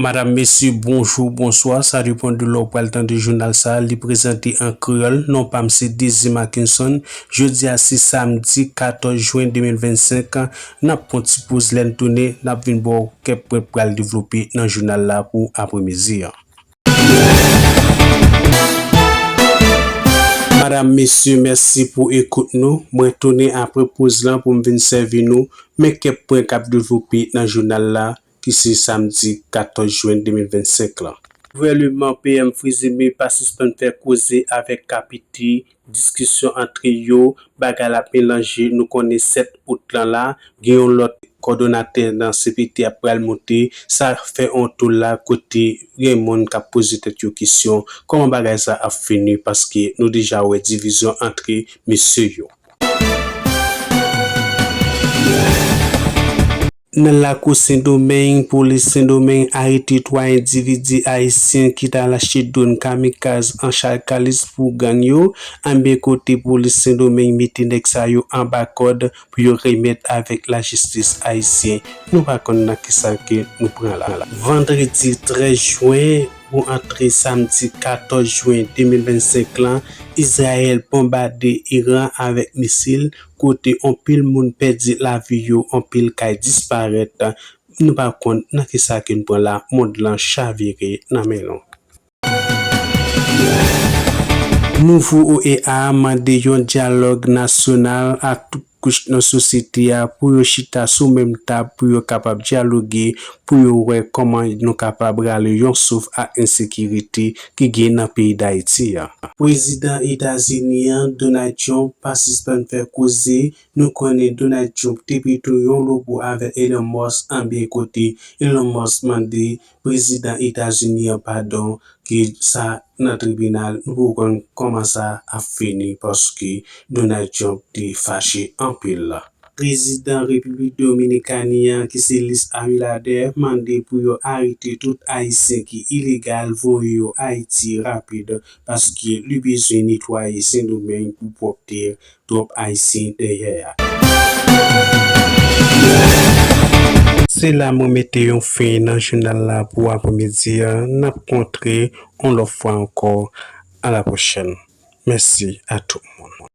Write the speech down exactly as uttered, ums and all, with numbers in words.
Madam, mesye, bonjou, bonswa. Sa depann de lè w pral tande jounal sa a. Li prezante an kreyòl. Non pa m se Désir Mackinson. Jodi a se samdi katòz jen de mil vennsenk. N ap pran ti poz, lè n tounen, n ap vin ba w kèk pwen k pral devlope nan jounal la pou apremidi a. Madam, mesye, mèsi pou ekout nou. Mwen tounen apre poz lan pou m vin sèvi nou. Men kèk pwen k ap devlope nan jounal la, ki se samdi katòz jen de mil vennsenk lan. Gouvèneman P M Frizeme pa sispann fè koze avèk K P T, diskisyon antre yo, bagay la melanje, nou konnen sèt out lan la, gen yon lòt kòdonatè nan C P T a pral monte, sa fè yon toul la kote gen moun k ap poze tèt yo kesyon, kòman bagay sa ap fini, paske nou deja wè divizyon antre mesye yo. Nan lakou Sendomeng, polis Sendomeng arete twa endividi ayisyen ki t al achte dwòn kamikaz an chay kalis pou gang yo. Anben kote polis Sendomeng mete nèg sa yo anba kòd pou yo remèt avèk lajistis ayisyen. Nou pa konn nan kisa ke nou pran la. Vandredi trèz jen pou antre samdi katòz jen de mil vennsenk lan, Izrayèl bonbade Iran avèk misil, kote anpil moun pèdi lavi yo, anpil kay disparèt. Nou pa konn nan kisa ke n pran la, mond lan chavire nan men nou. Nouvo O E A mande yon dyalòg nasyonal ak tout kouch nan sosyete a pou yo chita sou menm tab pou yo kapab dyaloge, pou yo wè kòman nou kapab rale yon souf ak ensekirite ki gen nan peyi Dayiti a. Prezidan Etazini an, Donald Trump, pa sispann fè koze. Nou konnen Donald Trump te pito yon lobo avèk Elon Musk, anben kote Elon Musk mande prezidan Etazini an padon, ke sa nan tribinal, nou poko konn kòman sa ap fini, paske Donald Trump te fache anpil. Prezidan Repiblik Dominikani an, ki se Luis Abinader, mande pou yo arete tout Ayisyen ki ilegal, voye yo Ayiti rapid, paske li bezwen netwaye Sendomeng pou pwòpte twòp Ayisyen dèyè a. Se la mwen mete yon fen nan jounal la pou apremidi a. N ap kontre yon lòt fwa ankò. A la pwochèn. Mèsi a tout moun.